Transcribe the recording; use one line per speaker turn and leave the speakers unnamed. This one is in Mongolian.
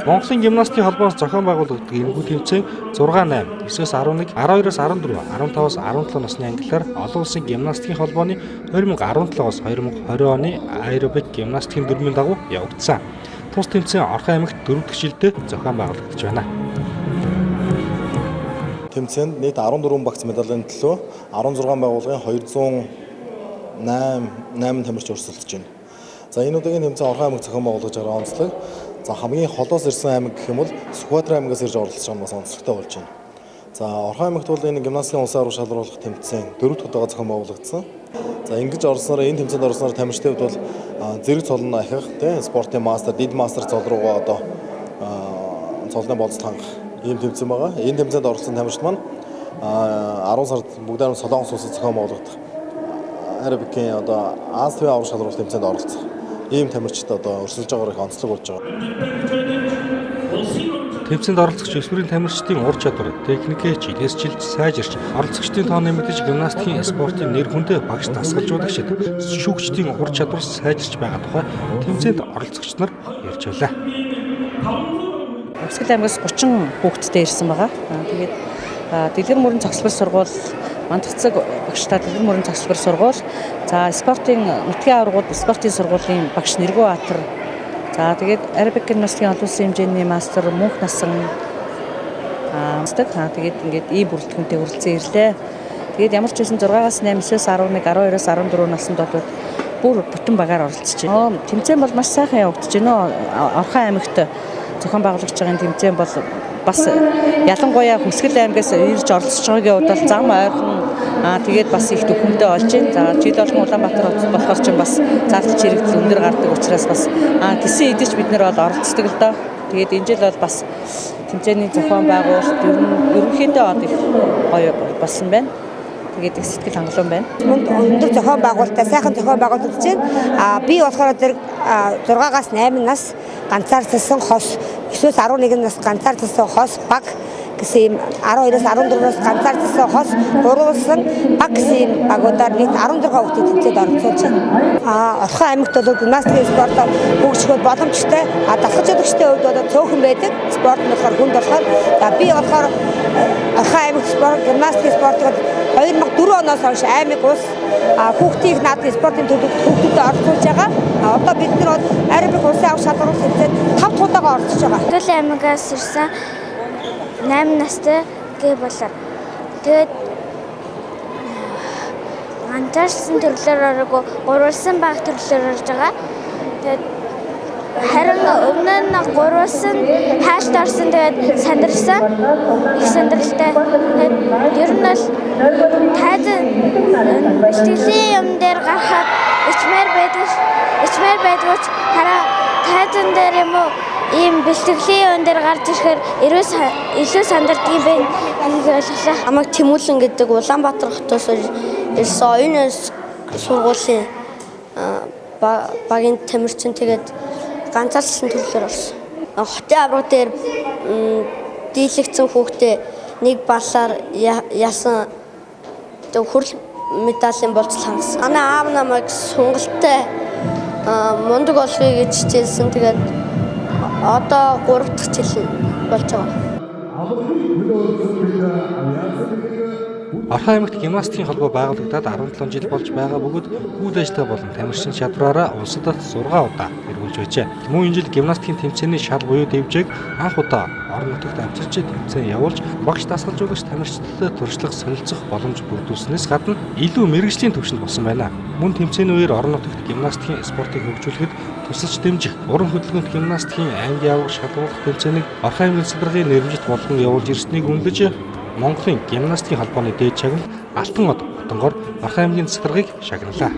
Монголын гимнастикийн холбооноос зохион байгуулагддаг энэхүү тэмцээн 6 8, 9-өөс 11, 12-оос 14, 15-аас 17 насны ангиллаар олон улсын гимнастикийн холбооны 2017-оос 2020 оны аэробик гимнастикийн дүрмийн дагуу явагдсан. Тус тэмцээн Орхон аймагт 4 дахь жилдээ зохион байгуулагдаж байна.
Тэмцээнд нийт 14 багц медалийн төлөө 16 байгууллагын 208 тамирч өрсөлдөж байна. За энэ удаагийн тэмцээн Орхон аймаг зохион байгуулж байгаа онцлог. За хамгийн холоос ирсэн аймаг гэх юм бол Сүхбаатар аймагаас ирж оролцож байгаа нь бас онцлогтой болж байна. За Орхон аймагт бол энэ гимнастикийн улсын аварга шалруулах тэмцээн 4 дахь удаага зохион байгуулагдсан. За ингэж орсноор энэ тэмцээнд орсноор тамирчдын хувьд бол зэрэг цолн ахих, тийм спортын мастер, дид мастер цол руугаа одоо цолны болцол хангах ийм тэмцээн байгаа. Энэ тэмцээнд оролцсон тамирчид маань 10 сард бүгдээр нь Солонгос улсад зохион байгуулагдах аэробикийн одоо Ази тивийн аварга шалруулах тэмцээнд оролцох ийм тамирчид одоо өрсөлдөж байгаагаар их онцлог болж байгаа.
Тэмцээнд оролцогч 9 бүрийн тамирчдын ур чадвар, техникээ жилээс жилд сайжирч, оролцогчдын тоо нэмэгдэж, гимнастикийн спортын нэр хүндээ багш дасгалжуулагчид, шүүгчдийн ур чадвар сайжирч байгаа тухай тэмцээнд оролцогч нар ярьж байлаа.
Увсгал аймагаас 30 хүүхэдтэй ирсэн байгаа. Тэгээд Дэлгэр мөрөн зогсолбор сургууль, Мандагцэг багштай Дэлгэр мөрөн зогсолбор сургууль, за спортын нутгийн аваргууд спортын сургуулийн багш Нэргүү Баатар, за тэгээд аэробик гимнастикийн олон улсын хэмжээний мастер Мөнх Насан, тэгээд ингээд ийм бүрэлдэхүүнтэй хүрэлцэн ирлээ. Тэгээд ямар ч байсан 6-аас 8, 9-өөс 11, 12-оос 14 наснд бол бүр бүтэн багаар оролцож байна. Тэмцээн бол маш сайхан явагдаж байна. Орхон аймагт зохион байгуулагч байгаа тэмцээн бол бас ялангуяа Хүсгэл аймгаас ирж оролцож байгаагийн хувьд бол зам ойрхон, тэгээд бас их төхөмдөө олж байна. За жил болгон Улаанбаатар хотод болохоор ч бас зардал чирэгдэл өндөр гардаг учраас бас тэсэн идэж бид нар бол оролцдог л доо. Тэгээд энэ жил бол бас тэмцээний зохион байгуулалт ерөнхийдөө бол их гоё болсон байна. Тэгээд их сэтгэл хангалуун байна.
Өндөр зохион байгуулалттай, сайхан зохион байгуулагдаж байна. Би болохоор зэрэг 6-аас 8 нас ганцаардсан хос, 9-өөс 11 нас ганцаардсан хос баг гэсэн ийм 12-оос 14 нас ганцаардсан хос гурвуулсан баг гэсэн ийм багуудаар нийт 16 хүүхдийг тэмцээнд оролцуулж байна. Орхон аймагт бол гимнастикийн спортоор хөгжих боломжтой. Дасгалжуулагчдын хувьд бол цөөхөн байдаг. Спорт нь болохоор хүнд болохоор. За би болохоор Орхон аймагт спорт гимнастикийн спортыг 2004 оноос хойш аймаг улс хүүхдийг наадмын спортын төлөвт хүүхдүүдэд оролцуулж байгаа. Одоо бид нар бол аэробик улсын аварга шалралт тэмцээнд 5 дахь удаага оролцож байгаа.
Төл аймагаас ирсэн 8 настай гэ болоор. Тэгээд ганцаарсан төрлөөр ороогүй, гурвалсан баг төрлөөр орж байгаа. Тэгээд харин өмнө нь гурвалсан хаалт орсон, тэгээд сандарсан. Их сандралтай. Тэгээд ер нь бол тайзан бэлтгэлийн юм дээр гарахад ичмээр байдгүйч хараа тайзан дээр юм уу ийм бэлтгэлийн юм дээр гарч ирэхээр илүү сандардаг юм байна гэж ойлголоо.
Намайг Тэмүүлэн гэдэг Улаанбаатар хотоос ирсэн оюуны сургуулийн багийн тамирчин, тэгээд ганцаардсан төрлөөр орсон. Хотын аварга дээр дийлэгдсэн хүүхдээ нэг баллаар ясан хүрэл медалийн болцол хангасан. Манай аав намайг сонголттой мундаг болохыг гэж хичээлсэн. Тэгээд одоо 3 дахь жил болж байгаа.
Орхон аймагт гимнастикийн холбоо байгуулагдаад 17 жил болж байгаа бөгөөд үйл ажиллагаа болон тамирчин чадвараараа улсад 6 удаа эргүүлж байжээ. Мөн энэ жил гимнастикийн тэмцээний шал буюу дэвжээг анх удаа орон нутагт авчирч тэмцээн явуулж багш дасгалжуулагч тамирчидтай туршлага солилцох боломж бүрдүүлснээс гадна илүү мэргэжлийн түвшинд болсон байна. Мөн тэмцээний үеэр орон нутагт гимнастикийн спортыг хөгжүүлэхэд тусалж дэмжих уран хөдөлгөөнт гимнастикийн аймгийн аварга шалруулах тэмцээнийг Орхон аймгийн засгийн нэрмжит болгон явуулж ирснийг үнэлж Монголын гимнастикийн холбооны дээд шагнал Алтан од хотонгоор Орхон аймгийн засгийн шагналаа.